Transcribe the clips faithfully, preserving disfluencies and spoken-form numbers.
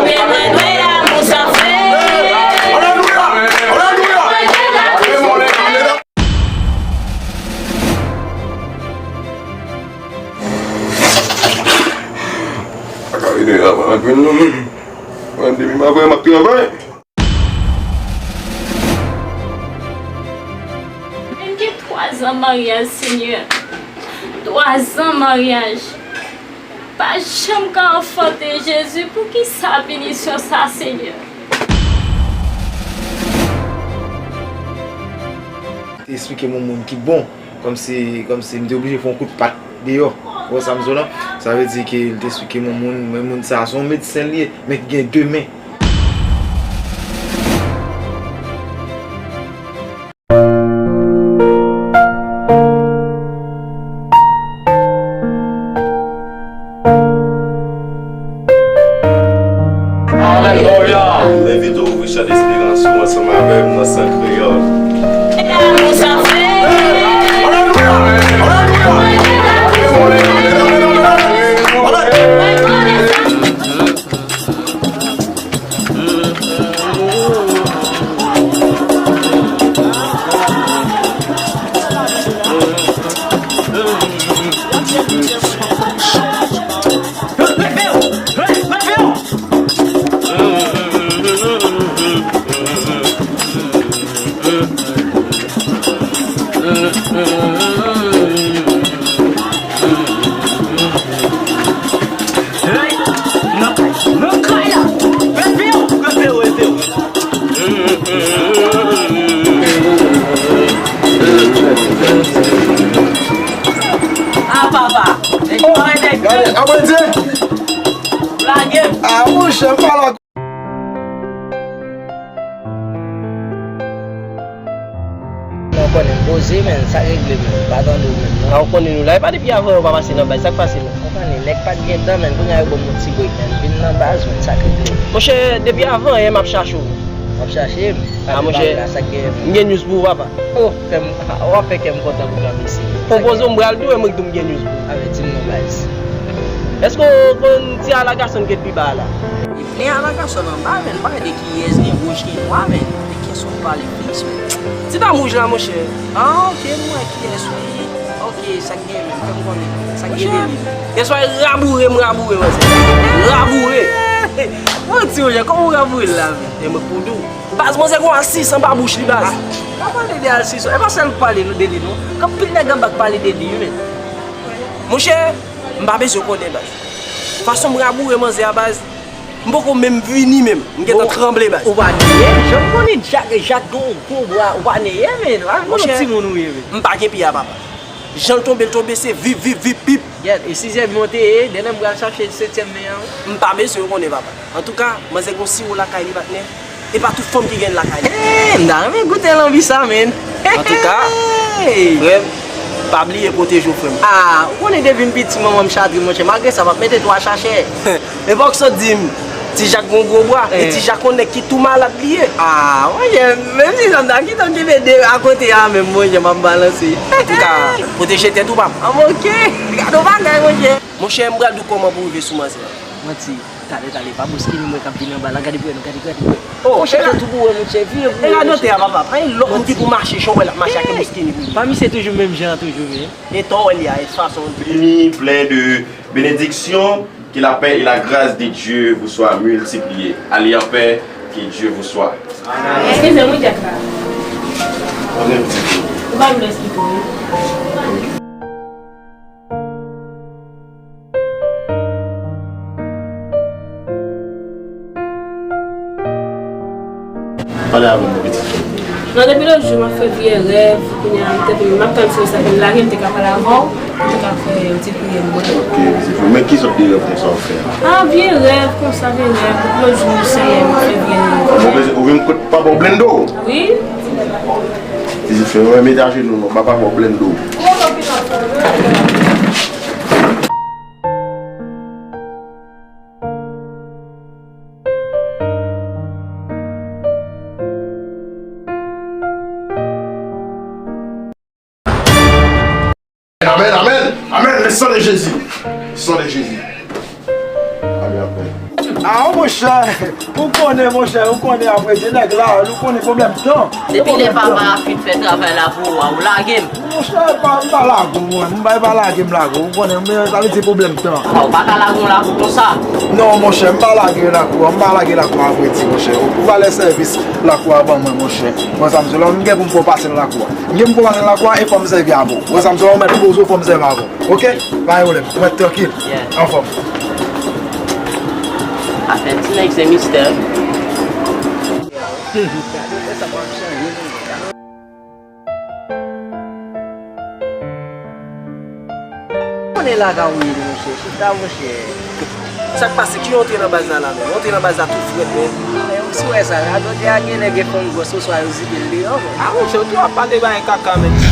Alelouya! Alelouya! Mwen depi maten m ap travay. M gen twa zan maryaj, Senyè. Twa zan maryaj. Pa janm ka anfante, Jezi. Poukisa pinisyon sa, Senyè? Te esplike m yon moun ki bon. Kòmsi, kòmsi m te oblije fè yon kout pat deyò. Ou wè sa m di w la? Sa vle di ke l te esplike m yon moun, men moun sa a se yon medsen li ye, men ki gen de men. Alelouya! M envite w ouvri chan desperans ou ansanm avè m nan san kreyòl. Ah, papa. Nèg yo arete. Gade, a Bondye. Lage m. Ah, monchè, m pa la. Non, konnen m poze, men sa regle, men m pa tande w menm, non. Ah, ou konnen nou la, e pa depi avan yè w pa pase nan baz, sa k pase menm? Ou konnen, nèg pa t gen tan, men kounye a yo ban m yon ti brek, men m vin nan baz, men sa k regle? Monchè, depi avan yè m ap chache w. W ap chache m? Ah, monchè, m gen news pou ou, papa. Oh, fè m, w ap fè kè m kontan pou granmesi. Popoze w, m pral di w, e mwen ki di w m gen news pou ou. Avèti m non, baz. Èske w konn ti alagason ki ret pi ba a la? Li plen alagason anba, men m pa wè de kiyès, gen wouj, gen nwa, men. De kiyès w ap pale, plis, men? Ti dam wouj la, monchè. Ah, ok, m wè kiyès, wi. Ok, sa k gen, men? Fè m konnen. Sa k gen de li? Yèswa, raboure m, raboure, manzè. Raboure. Manti, monchè, kòman w raboure l la, men? E mwen k pou di w. Baz, manzè gon al sis anba bouch li, baz. Pa pale de al sis, e pa sèl pale de li, non. Gen anpil nèg anba k pale de li, wi, men. Monchè, m pa bezwen konnen, baz. Fason m raboure manzè a, baz, m poko menm vini menm. M gentan tranble, baz. Ou pa neye? Jan m konnen Jak, Jak gon gwo bra, ou pa neye, men. Al konnen timoun ou ye, men. M pa gen pye a, papa. Jan l tonbe, l tonbe, se vip, vip, vip, vip. Gèt, e sizyèm men w te ye, demen m pral chache setyèm men an. M pa bezwen konnen, papa. Antouka, manzè gon siwo lakay li, patnè. E pa tout fanm ki gen l lakay li. Hey, m ta renmen goute lanvi sa, men. Antouka, frè m, pa bliye pwoteje w, frè m. Ah, ou konnen depi m piti, manman m chatre, monchè. Malgre sa, m ap mete twa chachè. Epòk sot di m, Ti Jak gon gwo bra, e Ti Jak yon nèg ki tou malad li ye. Ah, monchè, menm si sa m ta kite w kenbe de akote a menm, monchè, m ap balanse. Antouka, pwoteje tèt ou, papa. Ah, ok. Gade yon bagay, monchè. Monchè, m pral di w kòman pou w rive sou manzè a. Manti. Talè, talè, pa bouske ni mwen k ap vin anba la. Gade pou wè non, gade, gade pou wè. Oh, monchè, e la, tèt ou pou wè, monchè, vire pou wè, monchè. E la notè a, papa. Pa gen lòt moun ki pou mache jan w wè l ap mache a, ki bouske ni pou li. Pa misye toujou menm jan an toujou, men. E tò w wè li a, e fason. Béni, plein de bénédictions, que la paix et la grâce de Dieu vous soient multipliées. Allez en paix, que Dieu vous soit. Eskize m wi, Jack la. Ou pa vle eksplike w, wi. Pale avè m, mon pitit. Non, depi lòt jou, m ap fè vye rèv, kounye a, m tèt mwen, m ap tann si w sa vin lage, m te ka pale avè w, m te ka fè yon ti priyè, m wè. Ok, pitit, men ki sòt de rèv konsa w fè a? Ah, vye rèv konsa, vye rèv, depi lòt jou, Senyè, m ap fè vye rèv. Bon, pitit, ou vin kote papa w blende w? Wi. Pitit, fè, mete ajenou, non, papa w blende w. Amen, amen, amen. Le sang de Jésus. Sang de Jésus. Amen, amen. Ah, monchè, ou konnen, monchè, ou konnen, apre di nèg la, ou konnen pwoblèm tan. Depi lè papa a fin fè travay la pou ou a, ou lage m. Monchè, pa, m pa lage w, mwen. M pa, pa lage m lage w. Ou konnen, men sa vle di pwoblèm tan. Bon, ou pa ka lage yon lakou konsa. Non, monchè, m pa lage lakou a, m pa lage lakou a, vredi, monchè. Ou valè sèvis lakou a ban mwen, monchè. Mwen, sa m di w la, m gen pou m fè w pase nan lakou a. M gen pou m fè w pase nan lakou a, e fò m sèvi avè w. Mwen, sa m di w la, ou mèt poze w, fò m sèvi avè w. Oke? Pa gen pwoblèm. Ou mèt trankil. Yeah. Anfòm. Afè ti nèg se mistè. Konnen lakay ou ye, monchè. Chita, monchè. Sa k pase? Ki antre nan baz la, la menm? Antre nan baz la tou frèt, menm. Men, ou si wè sa, la, jodi a, gen nèg gen fanm gwòs, oswa yo site l deyò, menm. Ah, monchè, ou tou ap pale bagay kaka, menm.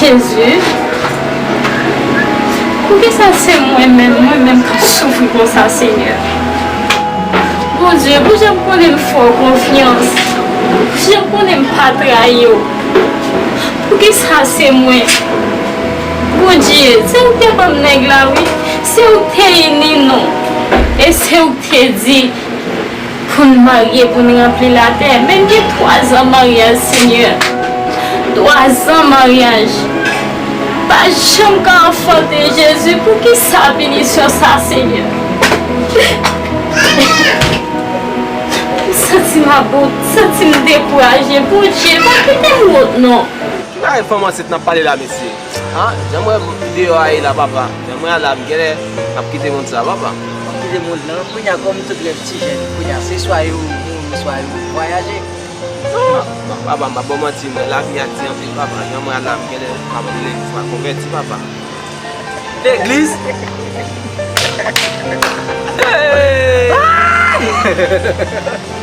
Jezi, poukisa se mwen menm, mwen menm k ap soufri konsa, Senyè? Bondye, pou jan m konnen m fè w konfyans, pou jan m konnen m pa trayi w, poukisa se mwen? Bondye, se ou k te ban m nèg la, wi. Se ou k te ini nou. E se ou k te di, pou n marye, pou n ranpli latè. Men m gen twa zan maryaj, Senyè. Twa zan maryaj. Pa janm ka anfante, Jezi. Poukisa pinisyon sa, Senyè? M santi m about, m santi m dekouraje. Bondye, pa kite m wont, non. Ki bagay fanm ansent n ap pale la, mesye? An, jan m wè deyò a ye la, papa. Jan m wè a la, m genlè ap kite mond sa, papa. W ap kite mond lan, kounye a, kòm tout rèv ti jèn, kounye a, se swa yo mouri, swa yo vwayaje. Non, papa, m pa ba w manti, mwen, lavi a di anpil, papa. Jan m wè a la, m genlè ap rele yon fwa konvèti, papa. Legliz. Hey!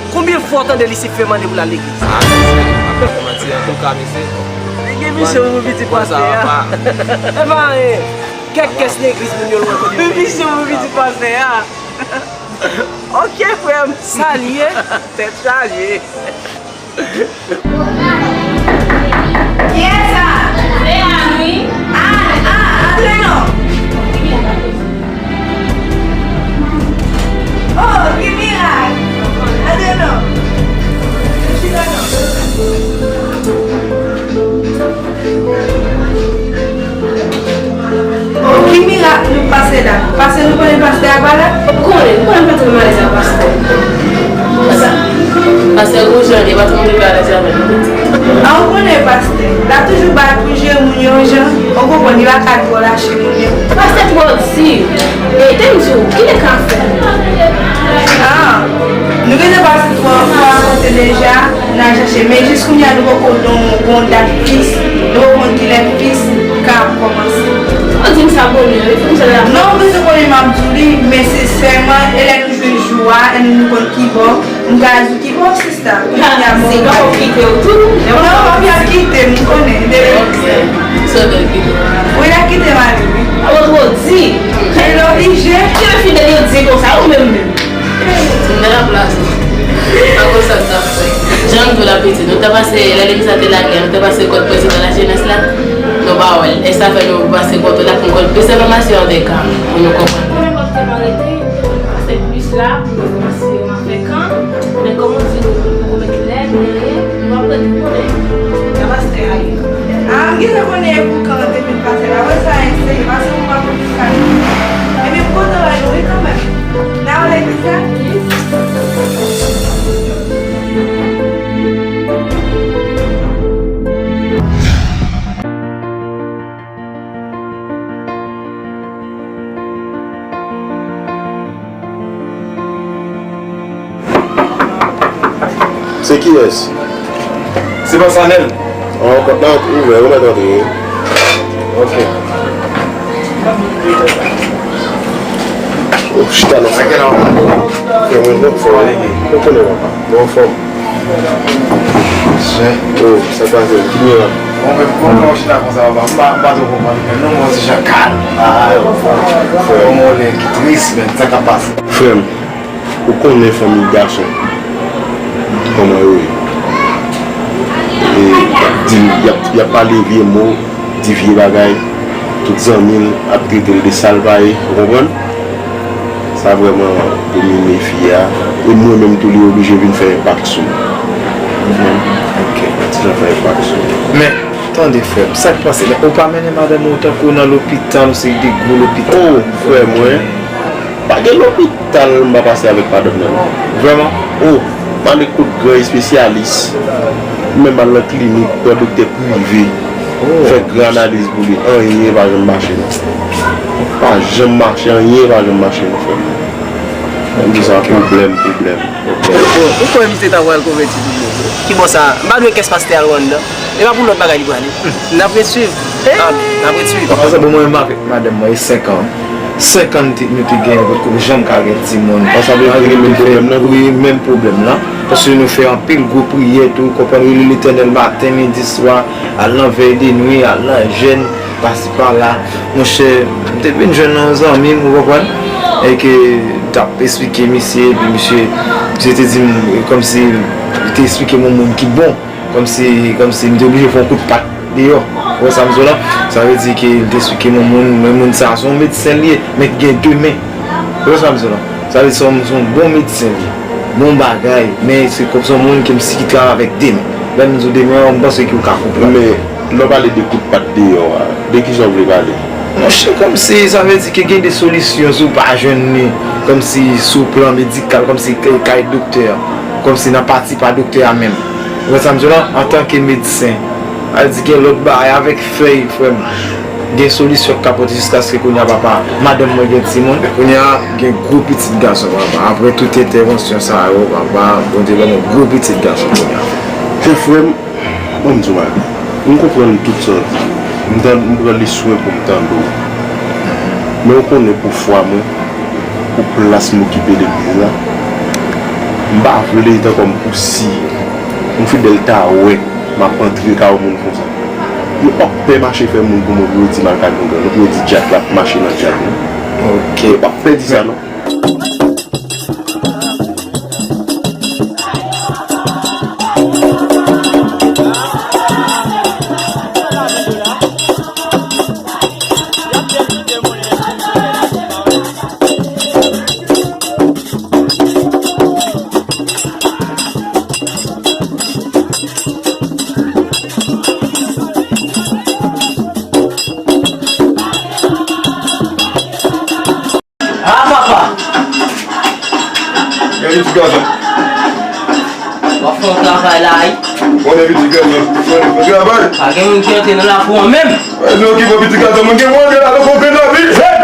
Konbyen fwa w tande Lisifè mande pou l al legliz? Ah, mesye, m ap fè manti, antouka, mesye. Li gen misyon pou piti pastè a. E pa anyen. Kèk kès legliz moun yo lwen kote yo. Misyon pou piti pastè a. Ok, frè m, salye. Tèt chaje. Kiyès sa? Se Ann, wi. Ann, Ann, antre non. Oh, ki mirak! Antre non. Chita non. Oh, ki mirak nou pase la? Pastè, nou konnen pastè a pa la? Ou konnen, nou konnen pa t nan malèz ak pastè. Konsa, pastè gon jan li, pa t rive alèz avè nou. A, ou konnen pastè, l ap toujou bay pou jere moun yon jan, ou konprann, li pa ka twò lache moun yo. Pastè twò di, e te m di w, kilè k ap fè? A, nou gentan pase twa fwa kote deja. N a chèche, men jis kounye a nou poko gon, gon dat fiks, nou poko konn kilè fiks ka ap kòmanse. Ou di m sa bonè, wi, fè m sa la. Non, ou bezwen konnen m ap di w li, men sensèman, e lè nou jwenn jou a, e nou, nou konn kibò, m ka di w kibò, sista. Kounye a, se pa w kite w tou. Non, m ap kite m, ou konnen. Ok. So, donk, kite w. Wi, l ap kite m ale, wi. A, ou twò di. E l oblije. Ki refide yo di konsa, ou menm menm. M nan laplas, non. Pa konn sa m t ap fè. Jan m di w la, pitit, nou te pase, lè legliz la te lage a, nou te pase kòd prezidan lajenès la. Nou pa wè l. E sa fè nou pase kòd la pou n konn plis enfòmasyon an de ka, pou nou konprann. Mwen menm, w ap te arete, pastè plis la, pou nou kòmanse, w ap fè kan. Men kòm w di, nou, nou poko mèt lè, nou, nou ap rete konnen. Nan pastè a ye. A, m gentan konnen e pou kan te vin pase la. Wè sa, e serye, pase nou pa konn ki sa. Ebyen, m kontan wè nou, wi, kanmenm. N a wè legliz la? Se kiyès? Se Pastè Anèl. An, pòt la ouvè, ou mèt antre wi. Ok. Oh, chita nan sa. Frè mwen, nou anfòm. Ou konnen, papa. Nou anfòm. Oh, sa k pase? Ki nouvèl? Mwen menm, kontan w chita konsa, papa. M pa, m pa twò konprann, men non, mwen se jan kalm. Ah, frè. Yon mwen ki tris, men sa k ap pase. Frè m, ou konnen fanmi gason kòman yo ye. E, y ap di, y ap, y ap pale vye mo, di vye bagay, tout zanmi l ap trete l de sa l pa ye, ou konprann? Sa vrèman domine fi a, e mwen menm tou li oblije vin fè enpak sou m. Ou konprann? Ok. Ti jan fè enpak sou m. Men, tande frè m, sa k pase la? Ou pa mennen madanm ou tankou nan lopital, se de gwo lopital. Oh, frè mwen, pa gen lopital m pa pase avèk madanm nan, non. Vrèman? Oh, m ale kot gran espesyalis. M menm al nan klinik, pran doktè prive. Oh. Fè gran analiz pou li. Anyen pa janm mache, non. Pa janm mache, anyen pa janm mache, non, frè. Mwen di sa pwoblèm, pwoblèm, pwoblèm. Bon, ou kwè misye ta pral konvèti toujou? Ki bò sa? M pa dwe kès pastè a Rwanda. E pa pou lòt bagay li prale. N ap ret swiv. Amen. N ap ret swiv. Paske bon, mwen menm avèk madanm mwen, e senk an. Senk an nou te, nou te genyen, nou potko janm ka gen timoun. Paske nou te fè, wi, menm pwoblèm nan. Paske nou fè anpil gwo priyè tou, konprann, rele Letènèl maten, midi, swa, al nan vèy de nwi, al nan jèn, pasi pala. Monchè, m te vin jwenn yon zanmi m, ou konprann, e ke m t ap esplike misye, epi misye, misye te di m, kòmsi, li te esplike m yon moun ki bon. Kòmsi, kòmsi m te oblije fè yon kout pat deyò. Ou wè sa m di w la? Sa vle di ke li te esplike m yon moun, men moun sa a se yon medsen li ye, men ki gen de men. Ou wè sa m di w la? Sa vle di se yon, se yon bon medsen li ye. Bon bagay, men se kòm se yon moun ke m si ki travay avèk de men. Lè m di w de men, m panse ke w ka konprann. Men, lè w pale de kout pat deyò a, de kisa w vle pale? Monchè, kòmsi, sa vle di ke gen de solisyon si w pa jwenn li, kòmsi sou plan medikal, kòmsi kay doktè, kòmsi nan pati pa doktè a menm. Ou konprann sa m di w la? Antanke medsen, sa vle di gen lòt bagay avèk fèy, frè m. Gen solisyon k ka pote jiskaske kounye a papa, madanm mwen gen timoun. Kounye a gen gwo pitit gason papa. Apre tout entèvansyon sa yo, papa, Bondye ban mwen gwo pitit gason kounye a. Frè m, ban m di w bagay. M konprann tout sa w di. M tann, m pran li swen pou m tande w. Men w konnen pou fwa mwen, pou plas m okipe legliz la, m pa vle tankou m pou si yon fidèl ta wè m ap antre kay yon moun konsa. Yo p ap pè mache fè moun pou mwen pou yo di m al kay yon gang, pou yo di djak la ap mache nan djak la. Ok. Yo p ap pè di sa non. Ah, papa! Gen pitit gason. W ap fè yon travay la, wi. Konnen pitit gason. Konnen travay. Pa gen moun ki antre nan lakou an menm. Nou okipe pitit gason, moun gen moun antre la, nou konprann lavi. Hey!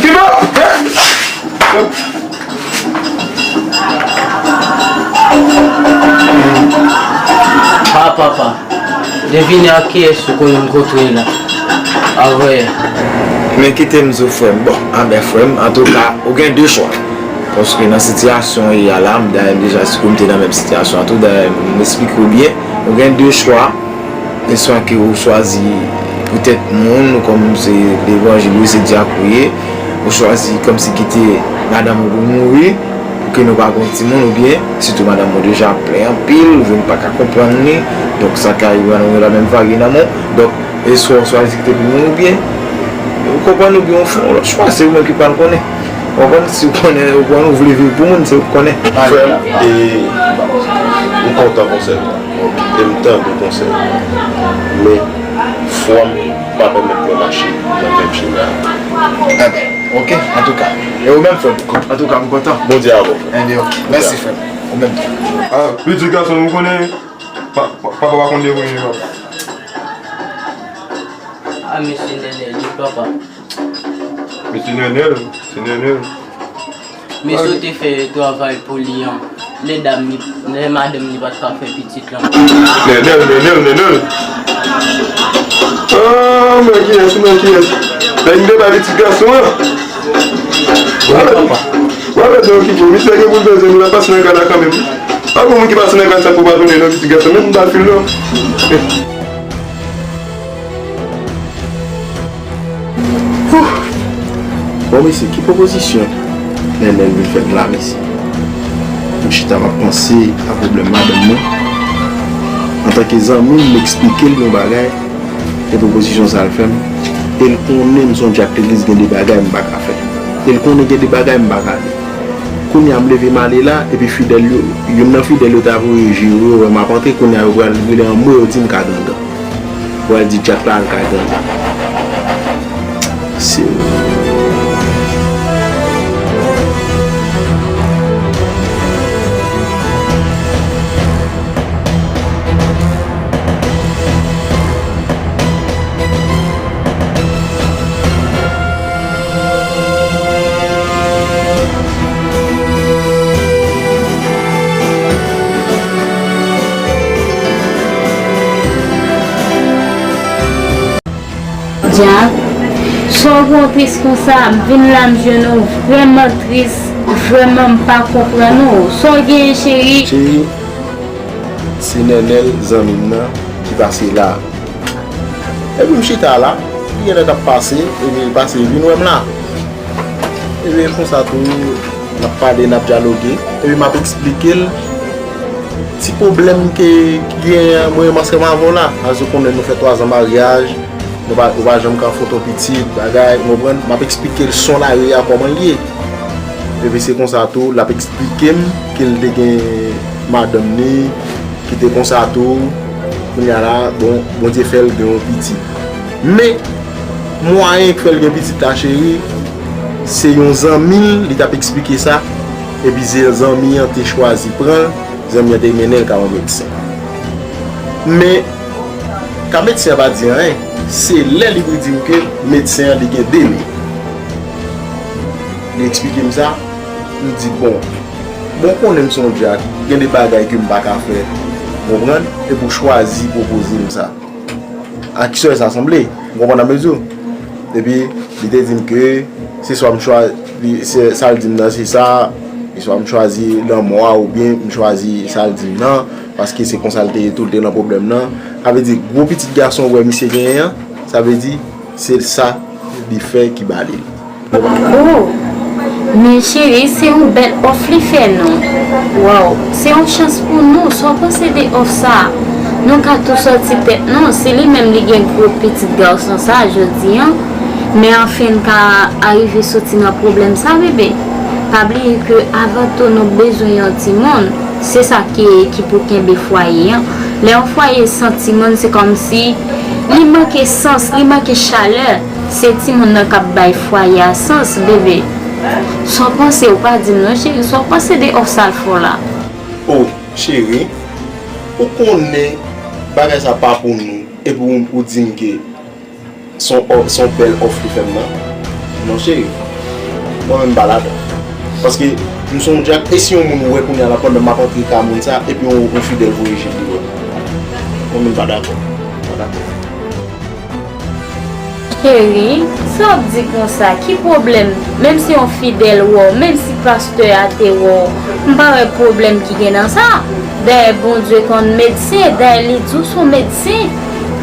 Ki ba? Hey! Ah, papa. Devine ak kiyès ou konn rankontre la. Avè. Men kite m di w, frè m. Bon, anben, frè m, antouka, ou gen de chwa. Paske nan sitiyasyon w ye a la, m dayè deja, si w te nan menm sitiyasyon an tou, dayè, m esplike w byen, ou gen de chwa. E swa ke ou chwazi poutèt moun, ou kòm se levanjil ou ye, se dyak ou ye, ou chwazi kòmsi kite madanm ou pou mouri, pou ke nou pa gen timoun, oubyen, sitou madanm ou deja plen anpil, ou vin pa ka konprann li, donk sa ka rive nan yon lòt menm vage nan men w. Donk, e swa ou chwazi kite pou mouri, oubyen, ou konprann, oubyen ou fè yon lòt chwa, se ou menm ki pral konnen. Ou konprann, si ou konnen, ou konn ou vle viv pou moun, se ou k konnen. Frè m, e, m kontan konsèy ou. E m tande konsèy ou. Men, fwa m pa pèmèt mwen mache nan menm chemen an. Enben, ok, antouka. E ou menm, frè m? Antouka, m kontan. Bondye avè w, frè m. Enben, ok. Mèsi, frè m. Ou menm tou. Ah, pitit gason, ou konnen, pa, pa, papa pa konn dekouraje, papa. Ah, mesye Nènèl, wi, papa. Mesye Nènèl, mesye Nènèl. Mesye te fè travay pou li an. Lè dam li, lè madanm li pa t ka fè pitit lan. Nènèl, Nènèl, Nènèl. Ah, men ki Kiyès ou nan kiyès? Lè n deba pitit gason an. Wè, papa. Wè, mèt okipe w. Misye gen pou l bezwen nou, l ap pase nan kay la kanmenm. Pa gen moun ki pase nan kay sa pou pa tounen non, pitit gason. Menm m pa fil non. Bon, mesye, ki pwopozisyon Nènèl vin fè m la, mesye? M chita, m ap panse a pwoblèm madanm mwen. Antanke zanmi m, m eksplike l yon bagay, e pwopozisyon sa l fè m. E l konnen m se yon dyak legliz, gen de bagay m pa ka fè. E l konnen gen de bagay m pa ka di. Kounye a, m leve m ale la, epi fidèl yo, youn nan fidèl yo ta voye jere, yo wè m ap antre, kounye a, yo pral rele anmwe, yo di m ka gangan. Pral di dyak la al kay gangan. Se Dyak, sa w pran tris konsa? M vin la, m jwenn ou vrèman tris, vrèman m pa konprann ou. Sa w genyen, cheri? Cheri, se Nènèl, zanmi m nan, ki pase la. Epi m chita la, li genlè t ap pase, epi l pase, li vin wè m la. Epi konsa tou, n ap pale, n ap dyaloge, epi m ap eksplike l ti pwoblèm ke, ki genyen mwen menm ansanm avè w la. Paske ou konnen nou fè twazan maryaj, nou pa, ou pa janm ka fè yon pitit, bagay, ou konprann? M ap eksplike l son lari a kòman l ye. Epi se konsa tou, l ap eksplike m ke l te gen madanm li, ki te konsa tou, kounye a la, bon, Bondye fè l gen yon pitit. Men, mwayen k fè l gen pitit la, cheri, se yon zanmi l, li t ap eksplike sa, epi se zanmi an te chwazi pran l, zanmi an te mennen l kay yon medsen. Men, ka medsen an pa di anyen, se lè li vin di m ke medsen an li gen de men. Li eksplike m sa, m di, bon, bon, konnen m se yon dyak, gen de bagay ke m pa ka fè, w konprann? Epi w chwazi pwopoze m sa. A kisa sa sanble? W konprann sa m vle di w? Epi, li te di m ke se swa m chwazi, se, sa l di m nan, se sa, se swa m chwazi lanmò a, oubyen m chwazi sa l di m nan, paske se konsa l te ye tou, l te nan pwoblèm nan. Sa vle di, gwo pitit gason w wè misye genyen an, sa vle di, se sa li fè ki ba li l. Oh, men cheri, se yon bèl òf li fè nou. Waw, se yon chans pou nou. Sa w panse de òf sa a? Nou ka tou sòti tèt nou. Se li menm li gen gwo pitit gason sa a jodi a. Men anfen n ka arive sòti nan pwoblèm sa, bebe. Pa bliye ke avan tou nou bezwen yon timoun. Se sa ki, ki pou kenbe fwaye an. Lè yon fwaye san timoun, se kòmsi li manke sans, li manke chalè. Se timoun nan k ap bay fwaye a sans, bebe. Sa w panse? Ou pa di m non, cheri. Sa w panse de òf sa l fè w la? Oh, cheri, ou konnen bagay sa pa pou nou. Epi ou, ou di m ke se yon ò-, se yon bèl òf li fè m nan. Non, cheri. Mwen menm m pa ladan. Paske m se yon dyak, e si yon moun wè kounye a la pandan m ap antre kay moun sa, epi yon, yon fidèl voye je l li wè m. Mwen menm m pa dakò. M pa dakò. Cheri, sa w ap di konsa? Ki pwoblèm? Menm si yon fidèl wè w, menm si pastè a te wè w, m pa wè pwoblèm ki gen nan sa. Dayè Bondye konn medsen, dayè li di w se yon medsen.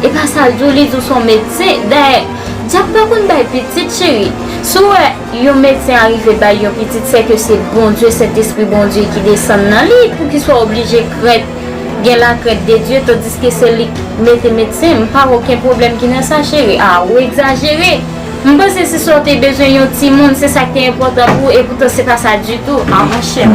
E pa sa l di w, li di w se yon medsen. Dayè, dyab pa konn bay pitit, cheri. Si w wè yon medsen arive bay yon pitit, sèke se Bondye, Sentespri Bondye ki desann nan li, poukisa w oblije krent, gen lakrent de Dye, tandiske se li k mete medsen? M pa wè okenn pwoblèm ki nan sa, cheri. A, ou egzajere. M panse se sa w te bezwen, yon timoun, se sa k te enpòtan pou ou, epoutan se pa sa ditou. A, monchè.